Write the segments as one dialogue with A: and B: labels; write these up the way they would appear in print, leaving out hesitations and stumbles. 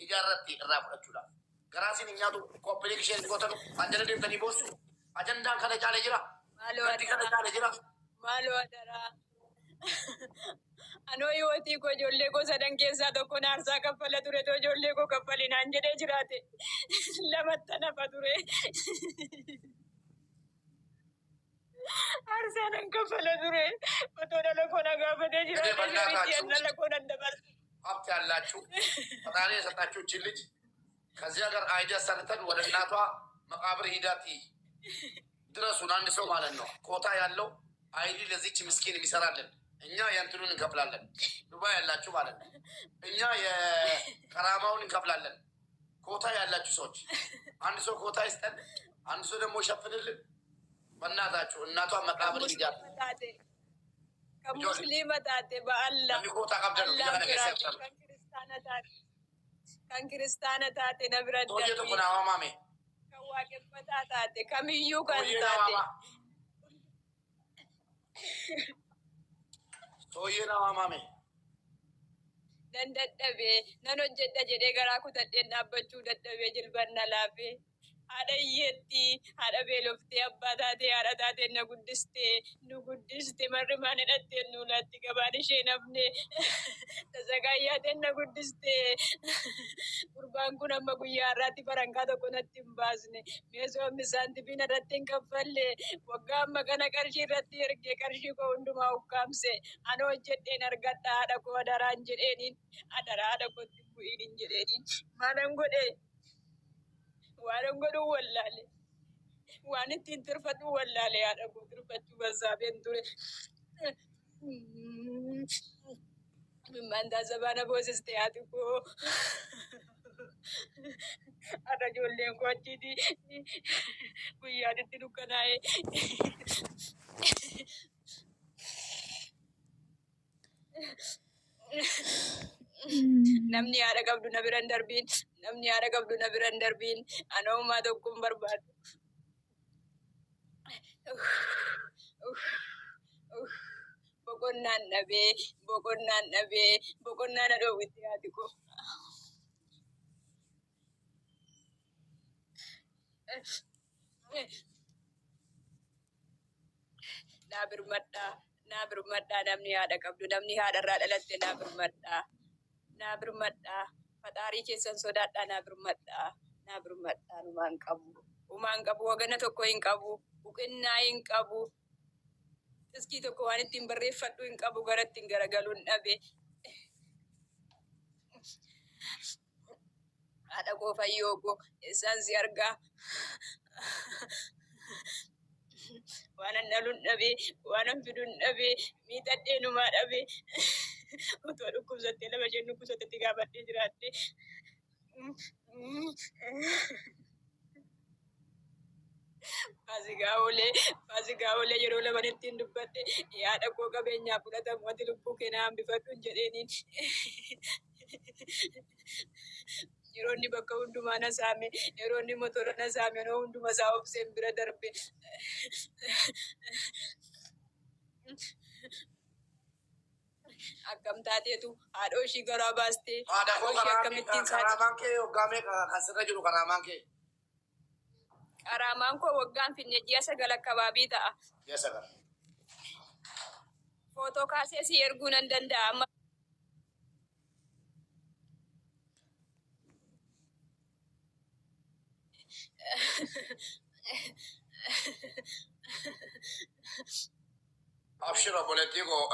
A: Ijaarratti irraa fudhachuudhaaf. Garaa isin hin nyaatu copy link share gootanu kan jala deemtanii boossu. Ajandaan kana caale jira.
B: Maaloo
A: Gaddi kana
B: adaraa.
A: caale jira.
B: Maaloo adaraa. Anoo hiwotii koo ijoollee koo sadan keessaa tokkon aarsaa kaffala ture too ijoollee koo kaffali naan jedhee jiraate lamattan hafa ture. Aarsaa nan kaffala ture otoo dhala koo na gaafatee
A: Gede
B: jiraate
A: በእናታችሁ
B: shorichi an dhala koo nan dabarsa.
A: ሀብት ያላችሁ ፈጣሪ የሰጣችሁ እችን ልጅ ከዚህ ሀገር አይዲ አሰርተን ወደ እናቷ መቃብር ሂዳት ድረሱን። አንድ ሰው ማለት ነው ኮታ ያለው አይዲ ለዚች ምስኪን የሚሰራልን እኛ የእንትኑን እንከፍላለን። ዱባይ ያላችሁ ማለት ነው እኛ የከራማውን እንከፍላለን። ኮታ ያላችሁ ሰዎች አንድ ሰው ኮታ ይስጠን፣ አንድ ሰው ደግሞ ይሸፍንልን። በእናታችሁ እናቷ
B: Kan
A: መቃብር ሂዳት
B: musliima taate kan
A: ልጆች
B: musliima taate ba'alla
A: namni koota qabdan biyya
B: Allaan
A: kana keessa
B: biraati
A: jirtan
B: kan kiristaana taate kan kiristaana taate na bira
A: ሰውዬ tokko
B: darbiin
A: naa waamame
B: kan waaqeffataa taate kamiyyuu kan
A: ሰውዬ naa
B: taate
A: waama ሰውዬ naa waamame
B: nan dadhabee nan hojjedha jedhee garaa kutadheen dhaabbachuu dadhabee jilban na laafee haadha hiyyeettii haadha beeloftee abbaa taatee haadha taatee na guddistee nu guddiste marri maan hidhattee nu laatti gabaan ishee nafne tasagaayyaateen na guddiste gurbaan kun amma guyyaa har'aatti farankaa tokko natti hin baasne meesoo saantifiin irratti hin kaffalle waggaa amma kana qarshii irratti ergee qarshii koo hundumaa ukkaamse ana hojjedheen argadha haadha koo adaraan jedheeniin adaraa haadha kootti hin bu'iin hin jedheeniin maalan godhe waanan godhu wallaale waan ittiin tirfadhu wallaale haadha koo tirfachuu bassaabeen ture. Mimmaan taasifaa boosiste haati koo. Har'a ijoolleen koo achiiti guyyaan itti dukkanaa'e. Namni haadha qabdu na bira hin darbiin. Namni haadha qabdu na bira hin darbiin. Ana homaa tokko hin barbaadu. Boqonnaan dhabee, boqonnaan dhabee, boqonnaa na dhoowwitti haati koo. Naa birmadhaa, naa birmadhaa namni haadha qabdu, namni haadharraa dhalatte naa birmadhaa. Naa birmadhaa, faxaarii keessan sodaadhaa naa birmadhaa, naa birmadhaa numaan qabu. Humaan qabu, wagana tokko hin qabu, buqinnaa hin qabu, tiskii tokko waan ittiin barreeffadhu hin qabu, gara ittiin garagaluun dhabe. Haadha koo fayyoo koo eessaan si argaa? Waanan dhaluun dhabee, waanan fiduun dhabee, miixadhee numaa dhabee. Otoo dhukkubsattee lafa isheen dhukkubsattetti gaafadhee jiraadhe. Faasigaa oolee, faasigaa oolee yeroo laman ittiin dubbadhe yaada koo qabeenyaa fudhatamu ati lubbuu kee na hambifadhu hin jedheeniin. Yeroo inni bakka hundumaa na saame, yeroo inni motora na saame, yeroo hunduma isaa obseen bira darbe. Akkam taateetu haadhoo ishii garaa baastee,
A: Haadha koo
B: haadhoo ishii
A: karaamaan
B: akkamittiin saati.
A: karaamaan kee waggaa meeqa kan sirra jiru karaamaan kee?
B: Qaraamaan koo waggaan finne ji'a 9 akkabaabii ta'a.
A: Ji'a 9.
B: Footoo kaasee si erguu nan danda'a amma.
A: Abshir obboleettii koo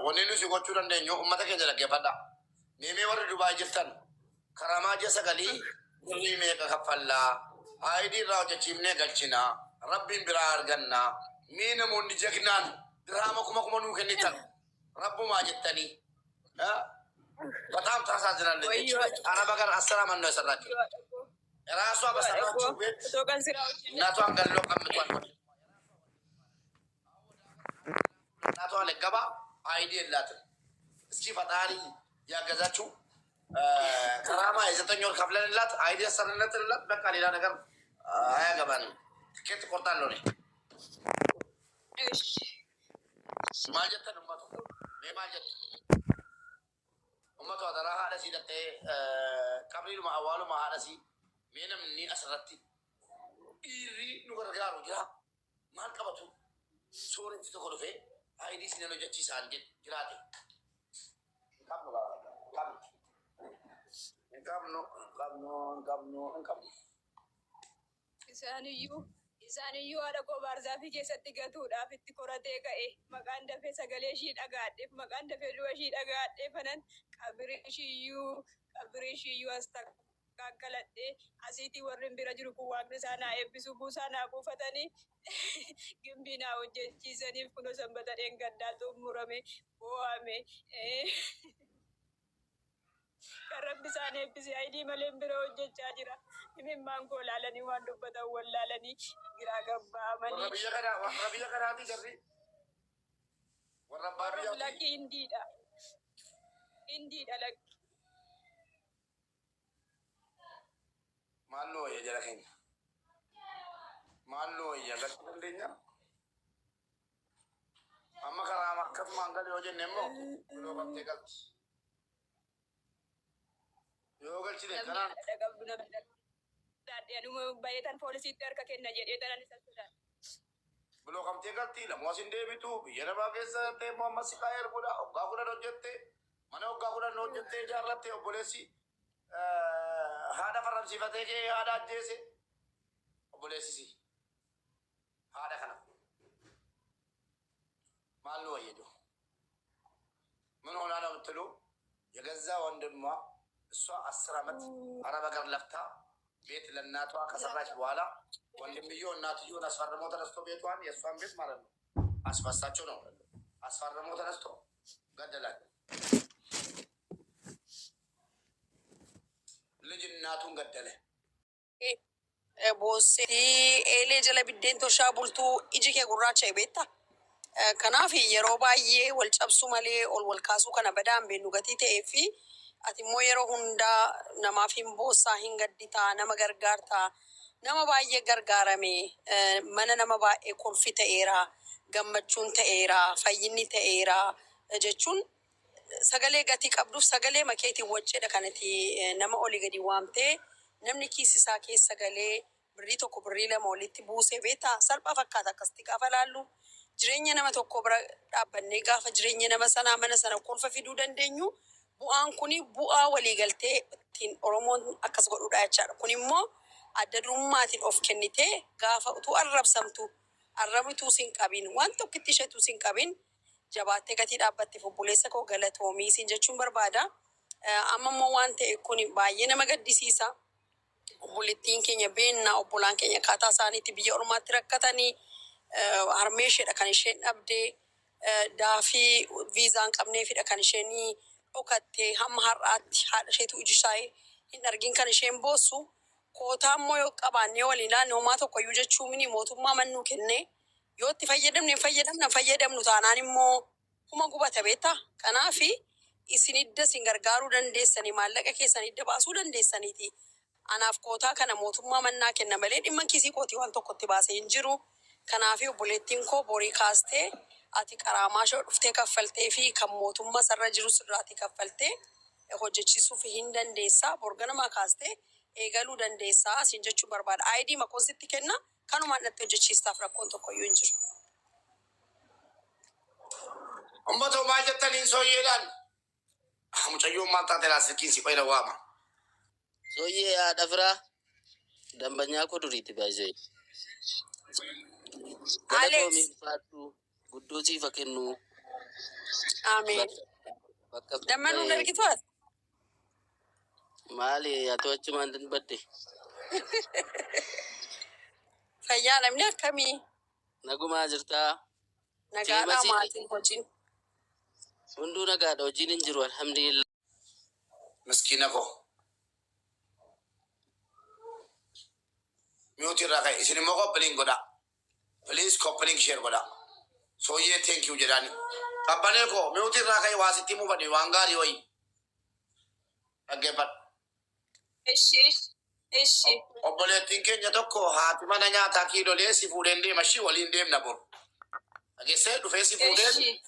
A: wanni nuti gochuu dandeenyu uummata keenya dhaggeeffadha. Meemee warri Dubaay jirtan karamaa ji'a sagalii birrii meeqa kaffallaa? Aayidii irraa hojjechiifnee galchinaa. Rabbiin biraa argannaa. Mee namoonni jagnaan dirhaama kuma kuma nuu kennitan rabbumaa jettanii. በጣም ታሳዝናለች።
B: Wayyoo
A: አረብ ሀገር 10 አመት ነው የሰራችው።
B: wayyoo haadha koo.
A: ራሷ
B: Haadha koo
A: በሰራችው ቤት
B: otoo kan siraa hojjenne
A: እናቷን ገሎ ቀምቷል። እናቷ ልገባ አይዲ የላትም። እስኪ ፈጣሪ ያገዛችው ከራማ የ9 ወር ከፍለንላት አይዲ አሰርነትንላት በቃ ሌላ ነገር አያገባንም። ትኬት ቆርጣለሁ እኔ
B: እሺ
A: maal jettan ummatu mee maal jettu ummatu adaraa haadha sii dhattee Qabriidhuma awwaaluma haadhasii mee namni asirratti dhiirri nu gargaaru jira. Maal qabatu sooretti tokko dhufee ID sinan hojjechiisaan jiraate. Hin qabnu, qabnu. Hin qabnu, hin qabnu, hin qabnu, hin qabnu.
B: Isaaniyyuu haadha koo baarzaafii keessatti gatuudhaaf itti koratee ka'e. Maqaan dafee sagalee ishii dhagaadheef, maqaan dafee du'a ishii dhagaadheef kanan qabrii ishiiyyuu as takkaakkaladhee asiitii warri bira jiru kun waaqni isaa naa eebbisu, buusaa naa buufatanii, gimbii naa hojjechiisaniif. Kunoo Sanbata dheengaddaa xumurame, boo'ame. Kan Rabbi isaan eebbise ID malee bira hojjechaa jira. Imimmaan koo laalanii waan dubbatan wallaalanii giraa
A: Warra
B: gabba'amanii.
A: biyya kanaa, warra biyya kanaati jarri. Warra abbaa biyyaati.
B: Lakki, Hindiidha. Hindiidha lakki.
A: Maal nu wayya jara keenya? Maal nu wayya, galchuu dandeenya? Amma karaa akkasumaan gali yoo jenne immoo yoo qabtee galti. Yoo galchine
B: Namni
A: kanaan
B: haadha qabdu namni sodaadhe, anuma baay'eetan poolisiitti harka kenna jedhee tanan isa sodaadhe.
A: Biloo qabtee galti, lamoo asin deebitu biyya namaa keessa ta'e immoo amma siqaa erguudha. Waggaa 10 hojjette, mana waggaa 10 hojjettee ijaarratte, obboleessi haadha farramsiifatee kee haadha ajjeese, obboleessisi haadha kana maal nu wayyadu? ምን ሆና ነው ብትሉ የገዛ ወንድሟ፣ እሷ 10 ዓመት አረብ ሀገር ለፍታ ቤት ለእናቷ ከሰራች በኋላ ወንድምዮ እናትዮን አስፈርሞ ተነስቶ ቤቷን፣ የእሷን ቤት ማለት ነው፣ አስፈሳቸው ነው፣ አስፈርሞ ተነስቶ ገደላቸው። ልጅ እናቱን ገደለ።
C: Boossee eelee jala biddeen toshaa bultuu iji kee gurraacha beektaa? Kanaaf yeroo baay'ee wal cabsuu malee ol wal kaasuu kana badaa hin beeknu gatii ta'ee fi ati immoo yeroo hundaa namaaf hin boossaa, hin gadditaa, nama gargaartaa, nama baay'ee gargaarame, mana nama baay'ee kolfi ta'eera, gammachuun ta'eera, fayyinni ta'eera jechuun sagalee gatii qabduuf sagalee makeetiin wacceedha kanati nama olii gadi waamtee namni kiisi isaa keessa galee birrii 1, birrii 2 walitti buusee beektaa. Salphaa fakkaata akkasitti gaafa laallu. Jireenya nama tokko bira dhaabbannee gaafa jireenya nama sanaa, mana sana kolfa fiduu dandeenyu, bu'aan kuni bu'aa waliigaltee ittiin Oromoon akkas godhudha jechaadha. Kun immoo adda durummaatiin of kennitee gaafa utuu arrabsamtu, arrabituu sin qabin, waan tokkitti isheetuu sin qabin, jabaattee gatii dhaabbatteef obboleessa koo galatoomii siin jechuun barbaada. Amma immoo waan ta'e kun baay'ee nama gaddisiisa. Obboleettiin keenya beennaa, obbolaan keenya akkaataa isaaniitti biyya ormaatti rakkatanii, harmee isheedha kan isheen dhabdee, daafii viizaa hin qabneefidha kan isheen dhokattee hamma har'aatti haadha isheetu iji isaa hin argin kan isheen boossu. Kootaa immoo yoo qabaannee waliin ilaalle homaa tokkoyyuu jechuu mini, mootummaa mannuu kennee yoo itti fayyadamne hin fayyadamna, hin fayyadamnu taanaan immoo huma gubata beektaa. Kanaafi isin hidda isin gargaaruu dandeessanii, maallaqa keessan hidda baasuu dandeessaniiti. Anaaf kootaa kana mootummaa mannaa kenna malee dhimma kiisii kootii waan tokkotti baasee hin jiru. Kanaafi obboleettiin koo borii kaastee ati qaraamaa ishee dhuftee kaffaltee fi kan mootummaa sarara jiru sirraati kaffaltee hojjechiisuuf hin dandeessaa. Borganamaa kaastee eegaluu dandeessaa siin jechuu barbaada. ID makoositti kenna, kanumaan dhatti hojjechiistaaf rakkoon tokkoyyuu hin jiru.
A: Ummatoo, maal jettaniin sooyyeedhaan? Mucayyoon maal taate laa, silkiin si qoyla waama.
D: Sooyyee, haadha firaa, dambanyaa koo duriitti baay'isee.
C: Alex.
D: Galatoomii, ulfaadhu, guddoo siifa kennu.
C: Ameen.
D: Bakka
C: Dammanuun argitu ati?
D: Maali, ati achumaan badde?
C: Fayyaa, namni akkamii?
D: Nagumaa jirtaa?
C: Nagaadhaa.
D: Teemasi.
C: Maatiin, hojiin?
D: Hunduu nagaadha, hojiin hin jiru, alhamdulillah.
A: Miskiina koo. Mute irraa ka'e. Isin immoo copy link godhaa. Please, copy link, share godhaa. Sooyyee, thank you jedhaani. Qabbanee koo, mute irraa ka'e, waa sitti himuu waan gaarii wayii. Dhaggeeffadhu.
B: Ishi.
A: Obboleettiin keenya tokko haati mana nyaataa kiilolee si fuudheen deema, ishii waliin deemna bor. Dhageessee, dhufee si fuudheen
B: Ishi.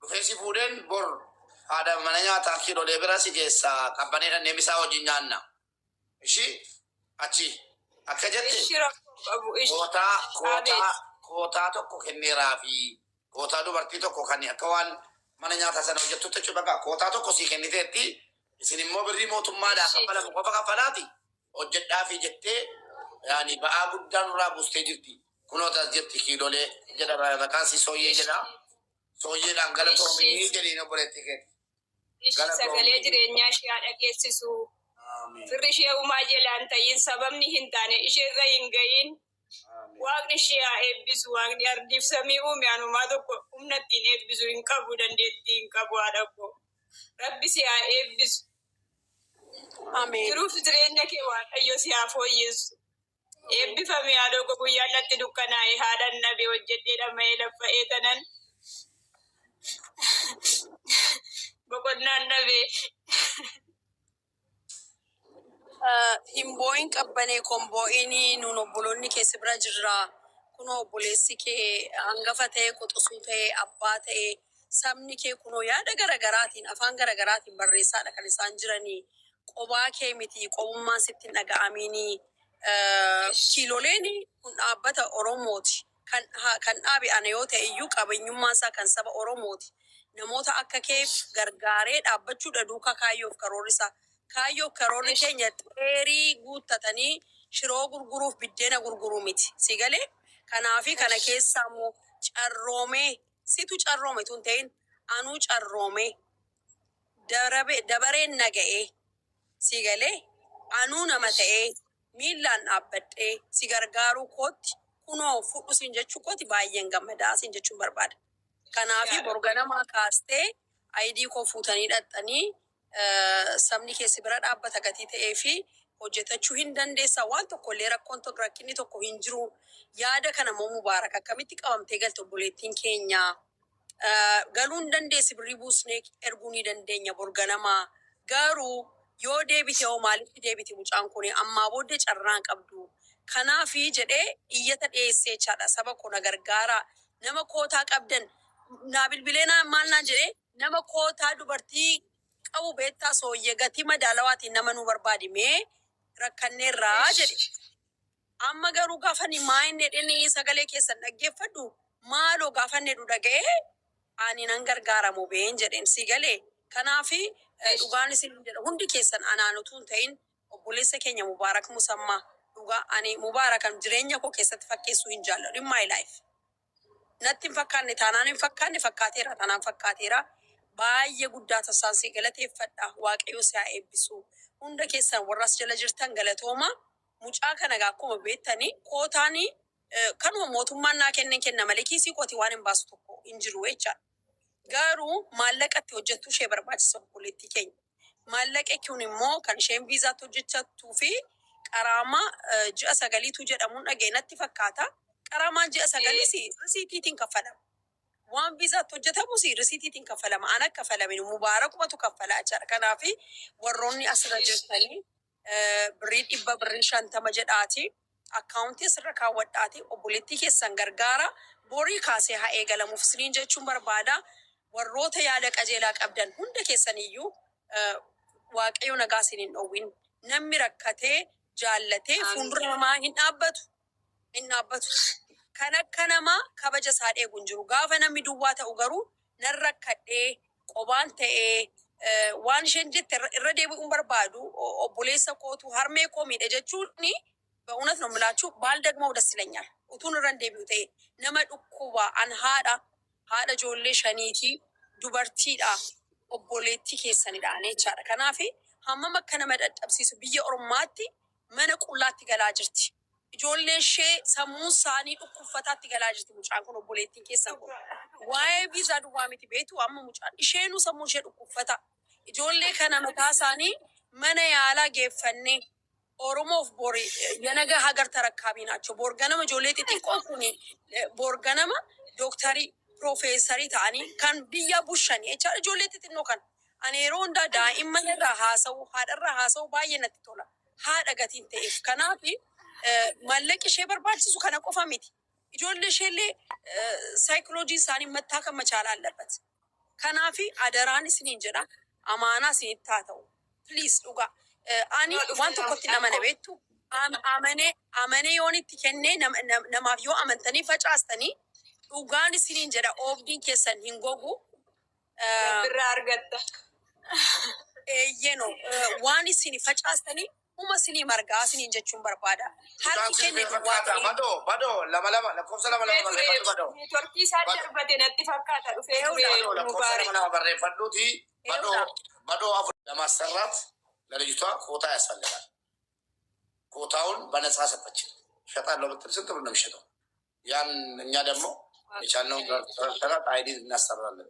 A: dhufee si fuudheen bor. Haadha mana nyaataa Kiilolee bira si geessa. Qabbanee dhannee misaa wajjin nyaanna. Ishii achi akka jette
B: Ishi rakkoo qabu. Ishi.
A: kootaa
B: Abeet.
A: kootaa kootaa tokko kenneeraa fi kootaa dubartii tokko kan akka waan mana nyaataa sana hojjettutti jechuudha. Bakka kootaa tokko sii kenniteetti, isin immoo birrii mootummaadhaa
B: Ishi.
A: kaffalamu qofa kaffalaati hojjedhaafi jettee, yaani ba'aa guddaa nurraa buustee jirti. Kunoo tas jirti, Kiilolee jedha, maqaan si Sooyyee jedha. Sooyyeedhaan galatoomii
B: Ishi.
A: jedhiin obboleettii keeti.
B: Ishi sagalee
A: Galatoomii.
B: jireenyaa ishee haa dhageessisu.
A: Amiin.
B: Firri ishee uumaa jalaan ta'iin, sababni hin taane ishee irra hin ga'iin.
A: Amiin.
B: Waaqni ishee haa eebbisu. Waaqni ardiif samii uume anumaa tokko humna ittiin eebbisu hin qabu, dandeettii hin qabu, haadha koo. Rabbi si haa eebbisu.
C: Ameen.
B: Jiruuf jireenya kee Waaqayyo si haa fooyyessu. Eebbifame haadha koo. Guyyaan natti dukkanaa'e, haadhan dhabee, hojjedhee dhama'ee laffa'ee tanan boqonnaan dhabee.
C: Hin boo'in Qabbanee, kon boo'inii, nuun obboloonni kee si bira jirra. Kunoo obboleessi kee hangafa ta'e, quxisuu ta'e, abbaa ta'e, sabni kee kunoo yaada garagaraatiin, afaan garagaraatiin barreessaadha kan isaan jiranii. Qobaa kee miti, qobummaan sitti hin dhaga'aminii. Kiiloleen kun dhaabbata Oromooti. Kan dhaabe ana yoo ta'e iyyuu, qabeenyummaan isaa kan saba Oromooti. Namoota akka keef gargaaree dhaabbachuudha duukaa kaayyoof karoorri isaa. Kaayyoof karoorri keenya xeerii guuttatanii shiroo gurguruuf biddeena gurguruu miti. Si galee? Kanaafi kana keessaa immoo carroomee, situ carroome tun ta'in, anuu carroomee dabareen naga'ee, si galee, anuu nama ta'ee miillaan dhaabbadhee si gargaaruu kootti, kunoo fudhu siin jechuu kooti, baay'een gammadaa siin jechuun barbaada. Kanaafi borganamaa kaastee ID koo fuutanii dhaqxanii, sabni keessi bira dhaabbata gatii ta'ee fi hojjetachuu hin dandeessa. Waan tokko illee rakkoon tokko, rakkinni tokko hin jiru. Yaada kana immoo Mubaarak, akkamitti qabamtee galte obboleettiin keenya? Galuu hin dandeessi, birrii buusnee erguu ni dandeenya borganamaa. Garuu yoo deebite hoo, maalitti deebite mucaan kun? Ammaa booddee carraan qabdu. Kanaafi jedhee iyyata dhiyeessee jechaadha. Saba koo, na gargaara. Nama kootaa qabdan naa bilbilee, naa maal naan jedhee, nama kootaa dubartii qabu beektaa, Sooyyee, gatii madaalawaatiin nama nu barbaadi mee, rakkanneerraa jedhe. Amma garuu gaafa ni maa inni jedhanii sagalee keessan dhaggeeffadhu, maaloo gaafa inni jedhu dhaga'ee, ani nan gargaaramu been jedheen, si galee. Kanaafi dhugaan isin jedha, hundi keessan, anaan utuu hin ta'in, obboleessa keenya Mubaarak Musammaa, dhugaa ani Mubaarakan jireenya koo keessatti fakkeessuu hin jaalladhu in my life. Natti hin fakkaanne taanaan hin fakkaanne, fakkaateera taanaan fakkaateera. Baay'ee guddaa tasaan si galateeffadha. Waaqayyo si haa eebbisu. Hunda keessan warra as jala jirtan galatooma. Mucaa kana egaa akkuma beektanii, kootaanii kanuma mootummaan naa kennen kenna malee kiisii kooti waan hin baasu tokko hin jiru jechaadha. Garuu maallaqa itti hojjettu ishee barbaachisa, obboleettii keenya. Maallaqa kun immoo kan isheen viizaatti hojjechattuu fi qaraamaa ji'a 9tu jedhamuun dhaga'e natti fakkaata. Qaraamaan ji'a 9s risiitiitiin kaffalama. Waan viizaatti hojjetamus risiitiitiin kaffalama. Ana kaffalame, Mubaarakumatu kaffalaa jechaadha. Kanaaf warroonni asirra jirtanii birrii 100, birrii 50 jedhaati. Akkaawuntii asirra kaawwadhaati. Obboleettii keessan gargaara. Borii kaasee haa eegalamuuf isiniin jechuun barbaada. Warroota yaada qajeelaa qabdan hunda keessaniyyuu Waaqayyo nagaa isin hin dhowwin. Namni rakkatee jaallatee fuuldura namaa hin dhaabbatu. Hin dhaabbatu. Kan akka namaa kabaja isaa dheegu hin jiru. Gaafa namni duwwaa ta'u garuu, nan rakkadhee qobaan ta'ee, waan isheen jette irra deebi'uun barbaadu, obboleessa kootu harmee koo miidhe jechuun, በእውነት ነው የምላችሁ፣ ባልደግመው ደስ ይለኛል። Utuun irra hin deebi'u ta'e nama dhukkuba. An haadha ijoollee shaniitii, dubartiidha, obboleettii keessanidha jechaadha. Kanaaf hammam akka nama dadhabsiisu, biyya ormaatti mana qullaatti galaa jirti. Ijoolleen ishee sammuun isaanii dhukkubfataatti galaa jirti, mucaan kun, obboleettiin keessan kun. Waa'ee viizaa duwwaa miti beektu, amma mucaan isheenuu sammuun ishee dhukkubfata. Ijoollee kana mataa isaanii mana yaalaa geeffannee Oromoof bori የነገ ሀገር ተረካቢ ናቸው። Boorganama ijoollee xixiqqoon kun boorganama dooktarii, piroofeesarii ta'anii kan biyya bushanii jechaadha, ijoollee xixinnoo kana. Ani yeroo hundaa daa'imman irraa haasa'u, haadharraa haasa'u baay'ee natti tola. Haadha gatiin ta'eef. Kanaaf maallaqi ishee barbaachisu kana qofa miti. Ijoollee isheellee saayikoloojii isaanii መታከም መቻል አለበት. Kanaaf adaraan isiniin jedha, amaanaa isinitti haa ta'u. Please, dhugaa. Ani waan tokkotti namana beektu. Amanee amanee yoon itti kennee namaaf yoo amantanii facaastanii, dhugaan isiniin jedha, oobdiin keessan hin gogu.
B: Birraa argatta.
C: Eeyyeno, waan isin facaastanii huma isinii margaa isiniin jechuun barbaada. Harki kenne duwwaa ta'ee.
A: Badoo, badoo, lama lama, lakkoofsa lama lama barreeffadhu, badoo.
B: Neetworkii isaan darbate natti fakkaata, dhufee ture.
A: Badoo, lakkoofsa lama
B: Mubaarak.
A: lama barreeffadhuuti. Badoo,
C: Eewudha.
A: badoo afur ለማሰራት ለልጅቷ ኮታ ያስፈልጋል። ኮታውን በነፃ ሰጠችን። እሸጣለሁ ብትል ስንት ብር ነው የሚሸጠው? ያን እኛ ደግሞ የቻልነውን ሰርተናት ID እናሰራለን።